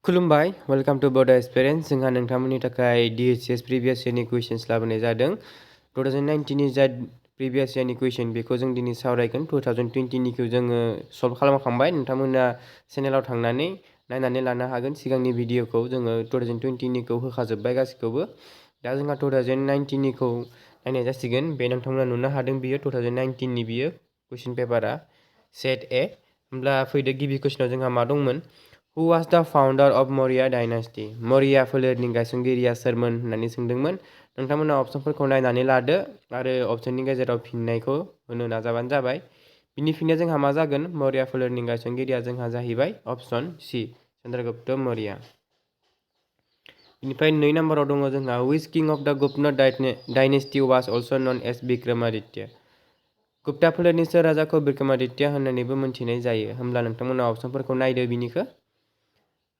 खुलुमबाय welcome to Bodo experience जोंहा नोंथांमोननि थाखाय DHS प्रिभियस इयरनि कुइसन्स लाबोनाय जादों 2019 नि जा प्रिभियस इयरनि कुइसन बेखौ जों दिनै सावरायगोन 2020 निखौ जोङो सल्व खालामखांबाय नोंथांमोना चेनेलाव थांनानै नायनानै लानो हागोन सिगांनि भिडिअखौ जोङो 2020 निखौ होखाजोब्बाय गासिखौबो दा जोंहा 2019 निखौ नायनाय जासिगोन बे नोंथांमोना नुनो हादों बियो 2019 नि बियो कुइसन पेपारा सेट ए होमब्ला फैदो गिबि कुइसनाव जोंहा मा दंमोन Who was the founder of Maurya dynasty? Maurya फोलेरनि गायसनगिरिया सोरमोन होननानै सोंदोंमोन नोंथांमोना अपसनफोरखौ नायनानै लादो आरो अपसननि गेजेराव फिननायखौ होनो नाजाबानो जाबाय बिनि फिननाया जोंहा मा जागोन मौर्य फोलेरनि गायसनगिरिया जोंहा जाहैबाय अपसन सी चंद्रगुप्त मौर्य बेनिफ्राय 2 नम्बराव दङ जोंहा Which king of the Gupta dynasty was also known as Vikramaditya? Gupta फोलेरनि सोर राजाखौ विक्रमादित्य होननानैबो मोनथिनाय जायो होमब्ला नोंथांमोना अपसनफोरखौ नायदो बिनिखौ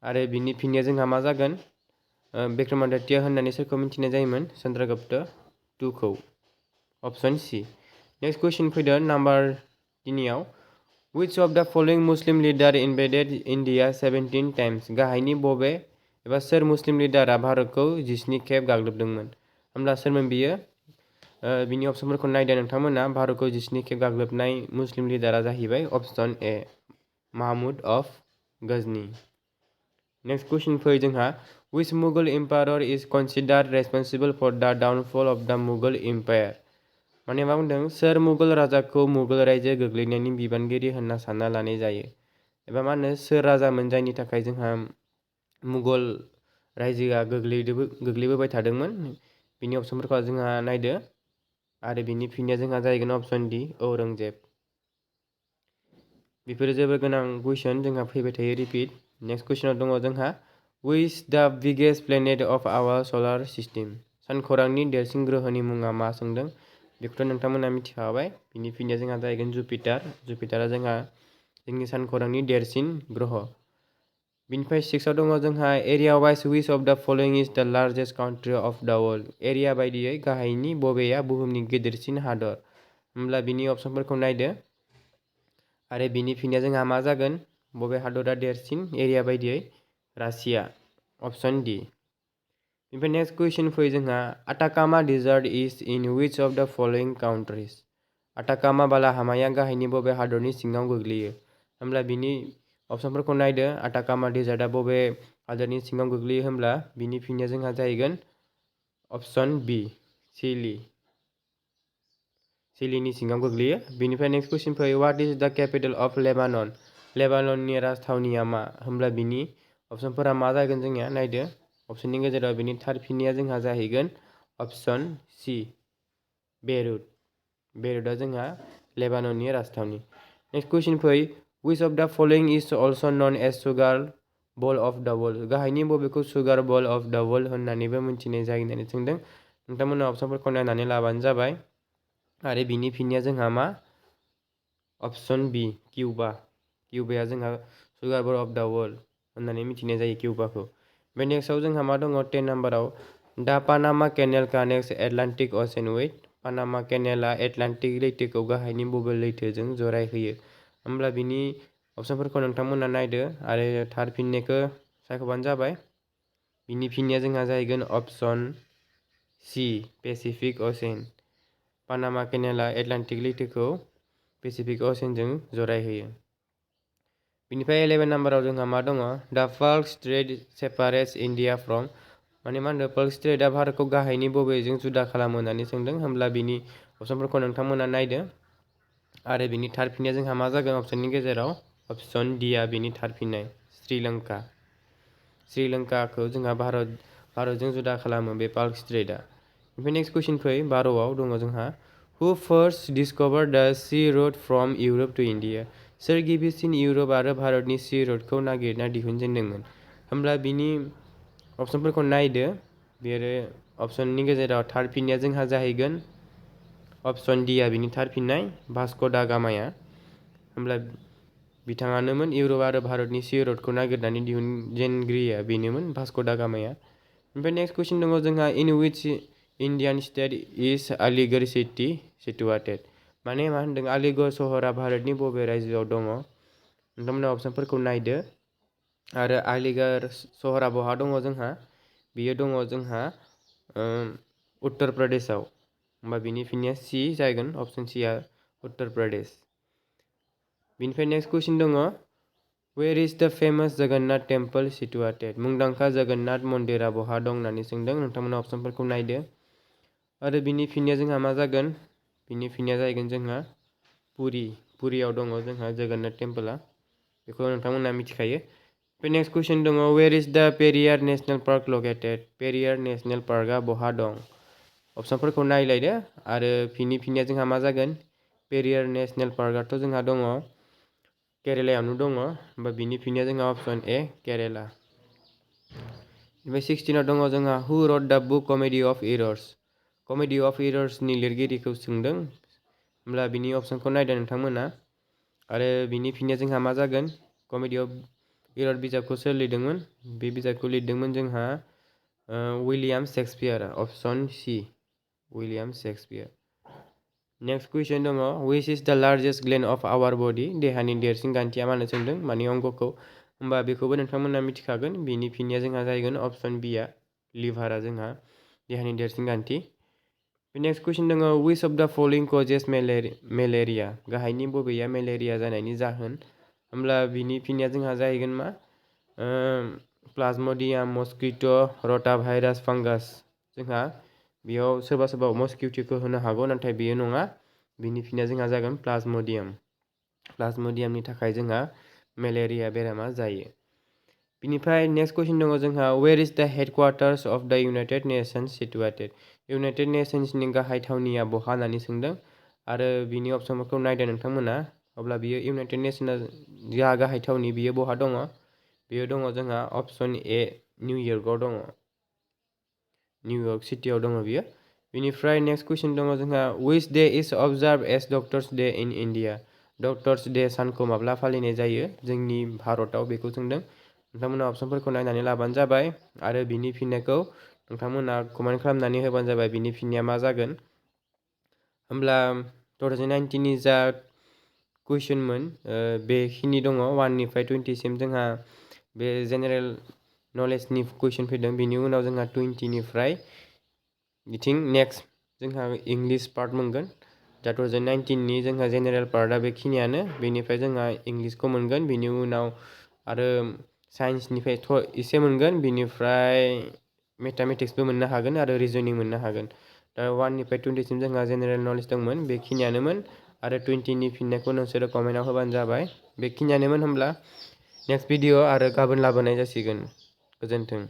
आरो बिनि फिननाया जोंहा मा जागोन विक्रमादित्य होननानै सोरखौ मिथिनाय जायोमोन चंद्रगुप्त II खौ ऑप्शन सी नेक्स्ट क्वेश्चन फैदो नम्बर 3 आव Which of the following Muslim leader invaded India 17 times गाहायनि बबे एबा सोर मुस्लिम लिडारा भारतखौ 17 खेब गाग्लोबदोंमोन होमब्ला सोरमोन बियो बिनि ऑप्शनफोरखौ नायदो नोंथांमोना भारतखौ 17 खेब गाग्लोबनाय मुस्लिम लिडारा जाहैबाय option A Mahmud of Ghazni next question फै जोंहा Which Mughal emperor is considered responsible for the downfall of the Mughal empire माने मा बुंदों सोर मुगल राजाखौ मुगल रायजो गोग्लैनायनि बिबानगिरि होनना सानना लानाय जायो एबा मा होनो सोर राजामोन जायनि थाखाय जोंहा मुगल रायजोआ गोग्लैबोबाय थादोंमोन बिनि ऑप्शनफोरखौ जोंहा नायदो आरो बिनि फिननाया जोंहा जाहैगोन ऑप्शन डी औरंगजेब बेफोरो जोबोर गोनां कुइसन जोंहा फैबाय थायो रिपिट नेक्स्ट कुइसनाव दङ जोंहा Which the biggest planet of our solar system सानखरांनि देरसिन ग्रहनि मुङा मा सोंदों बेखौथ' नोंथांमोना मिथिखाबाय बिनि फिननाया जोंहा जाहैगोन जुपिटारा जोंहा जोंनि सानखरांनि देरसिन ग्रह बिनिफ्राय 6 आव दङ जोंहा area wise which of the following is the largest country of the world area बायदियै गाहायनि बबेया बुहुमनि गेदेरसिन हादर होमब्ला बिनि ऑप्शनफोरखौ नायदो आरो बिनि फिननाया जोंहा मा जागोन बबे हादरा देरसिन एरिया बायदियै रासिया ऑप्शन डी बेनिफ्राय नेक्स्ट कुइसन फै जोंहा Atacama desert is in which of the following countries Atacama बालाहामाया गाहायनि बबे हादरनि सिङाव गोग्लैयो होमब्ला बिनि ऑप्शनफोरखौ नायदो आटाकामा डिजार्टआ बबे हादरनि सिङाव गोग्लैयो होमब्ला बिनि फिननाया जोंहा जाहैगोन ऑप्शन बी चिलीनि सिङाव गोग्लैयो बिनिफ्राय नेक्स्ट कुइसन फै व्हाट इज द कैपिटल ऑफ लेबानननि राजथावनिया मा होमब्ला बिनि ऑप्शनफोरा मा जागोन जोंनिया नायदो ऑप्शननि गेजेराव बिनि थार फिननाया जोंहा जाहैगोन ऑप्शन सी बेरुटआ जोंहा लेबानननि राजथावनि नेक्स्ट कुइसन फै which of the following is also known as sugar bowl of the world गाहायनि बबेखौ सुगार बल अफ द वर्ल्ड होननानैबो मिथिनाय जायो होननानै सोंदों नोंथांमोना ऑप्शनफोरखौ नायनानै लाबानो जाबाय आरो बिनि फिननाया जोंहा मा ऑप्शन बी किउबाया जोंहा सुगार बल अफ द वर्ल्ड होननानै मिथिनाय जायो किउबाखौ बे नेक्स्टआव जोंहा मा दङ 10 नम्बराव दा पानामा केनेल कानेक्ट्स एटलान्टिक असेन विथ पानामा केनेलआ एटलान्टिक लैथोखौ गाहायनि बबे लैथोजों जरायहोयो होमब्ला बिनि ऑप्शनफोरखौ नोंथांमोना नायदो आरो थार फिननायखौ सायख'बानो जाबाय बिनि फिननाया जोंहा जाहैगोन ऑप्शन सी पेसिफिक असेन पानामा केनेलआ एटलान्टिक लैथोखौ पेसिफिक असेनजों जरायहोयो बिनिफ्राय 11 नम्बराव जोंहा मा दङ द पर्ल स्ट्रेट सेपारेट्स इन्डिया फ्रम माने मा होनदों पर्ल स्ट्रेटआ भारतखौ गाहायनि बबेजों जुदा खालामो होननानै सोंदों होमब्ला बिनि ऑप्शनफोरखौ नोंथांमोना नायदो आरो बिनि थार फिननाया जोंहा मा जागोन ऑप्शननि गेजेराव ऑप्शन डीआ बिनि थार फिननाय श्रीलंकाखौ जोंहा भारतजों जुदा खालामो बे पर्ल स्ट्रेटआ ओमफ्राय नेक्स्ट कुइसन फै 12 आव दङ जोंहा हु first discover the sea road from Europe to India सोर गिबिसिन इउरप आरो भारतनि सी रोडखौ नागिरना दिहुनजेनदोंमोन होमब्ला बिनि ऑप्शनफोरखौ नायदो बेयो ऑप्शननि गेजेराव थार फिननाया जोंहा जाहैगोन ऑप्शन डीआ बिनि थार फिननाय भास्को दा गामाया होमब्ला बिथाङानोमोन इउरप आरो भारतनि सी रोडखौ नागिरनानै दिहुनजेनगिरिया बेनोमोन भास्को दा गामाया ओमफ्राय नेक्स्ट कुइसन दङ जोंहा इन विच इन्डियान स्टेट इज आलिगढ़ सिटी सिटुएटेड माने मा होनदों आलिगढ़ सहरा भारतनि बबे रायजोआव दङ नोंथांमोना ऑप्शनफोरखौ नायदो आरो आलिगढ़ सहरा बहा दङ जोंहा बियो दङ जोंहा उत्तर प्रदेशआव होमबा बिनि फिननाया सि जागोन अप्शन सिया उत्तर प्रदेश। बिनिफ्राय नेक्स्ट कुइसन दङ वेर इज द फेमास जगन्नाथ टेम्पल सिटुएटेड मुंदांखा जगन्नाथ मन्दिरा बहा दं होननानै सोंदों नोंथांमोना अप्शनफोरखौ नायदो आरो बिनि फिननाया जोंहा मा जागोन बिनि फिननाया जागोन जोंहा पुरियाव दङ जोंहा जगन्नाथ टेम्पला बेखौ नोंथांमोना मिथिखायो। ओमफ्राय नेक्स्ट कुइसन दङ where is the Periyar national park located Periyar national पार्कआ बहा दं अप्शनफोरखौ नायलायदो आरो बिनि फिननाया जोंहा मा जागोन पेरियार नेशनेल पार्कआथ' जोंहा दङ केरेलायावनो दङ होमबा बिनि फिननाया जोंहा अप्शन ए केरेला। ओमफ्राय 16 दङ जोंहा हु रट द बुक कमेडि अफ एरर्सनि लिरगिरिखौ सोंदों होमब्ला बिनि अप्शनखौ नायदो नोंथांमोना आरो बिनि फिननाया जोंहा मा जागोन कमेडि अफ एरर बिजाबखौ सोर लिरदोंमोन बे बिजाबखौ लिरदोंमोन जोंहा विलियाम शेक्सपियार अप्शन सि विलियाम शेक्सपियार। नेक्स्ट कुइसन दङ विच इज द लार्जेस्ट ग्लेन्ड अफ आवार बडि देहानि देरसिन गान्थिया मानो सोंदों माने अंगखौ होमबा बेखौबो नोंथांमोना मिथिखागोन बिनि फिननाया जोंहा जाहैगोन अप्शन बिया लिभारा जोंहा देहानि देरसिन गान्थि। नेक्स्ट कुइसन दङ विच अफ द फलोइंग कजेस मेलेरिया गाहायनि बबेया मेलेरिया जानायनि जाहोन होमब्ला बिनि फिननाया जोंहा जाहैगोन मा प्लाज्मडियाम मस्किट' रटाभाइरास फांगास जोंहा बेयाव सोरबा सोरबा मस्किउटिखौ होनो हागौ नाथाय बेयो नङा बिनि फिननाया जोंहा जागोन प्लाज्मडियामनि थाखाय जोंहा मेलेरिया बेरामा जायो। बिनिफ्राय नेक्स्ट कुइसन दङ जोंहा वेर इज द हेडक्वार्टार्स अफ द इउनाइटेड नेशन्स सिटुएटेड इउनाइटेड नेशन्सनि गाहाय थावनिया बहा होननानै सोंदों आरो बिनि अप्शनफोरखौ नायदो नोंथांमोना अब्ला बियो इउनाइटेड नेशना जा गाहाय थावनि बियो बहा दङ बेयो दङ जोंहा अप्शन ए निउयर्कआव दङ निउयर्क सिटियाव दङ बियो। बिनिफ्राय नेक्स्ट कुइसन दङ जोंहा which day is observe S doctors day in India doctors day सानखौ माब्ला फालिनाय जायो जोंनि भारताव बेखौ सोंदों नोंथांमोना अप्शनफोरखौ नायनानै लाबानो जाबाय आरो बिनि फिननायखौ नोंथांमोना कमेन्ट खालामनानै होबानो जाबाय बिनि फिननाया मा जागोन होमब्ला 2019नि जा कुइसनमोन बेखिनि दङ 1निफ्राय 20सिम जोंहा बे जेनेरेल नलेजनि कुइसन फैदों बिनि उनाव जोंहा 20निफ्राय बिथिं नेक्स्ट जोंहा इंलिश पार्ट मोनगोन दा 2019नि जोंहा जेनेरेल पार्टआ बेखिनियानो बेनिफ्राय जोंहा इंलिशखौ मोनगोन बिनि उनाव आरो साइन्सनिफ्रायथ' एसे मोनगोन बिनिफ्राय मेथामेटिक्सबो मोननो हागोन आरो रिजनिं मोननो हागोन दा 1निफ्राय 20सिम जोंहा जेनेरेल नलेज दंमोन बेखिनियानोमोन आरो 20नि फिननायखौ नोंसोरो कमेन्टआव होबानो जाबाय बेखिनियानोमोन होमब्ला नेक्स्ट भिडिअ आरो गाबोन लाबोनाय जासिगोन गोजोन्थों।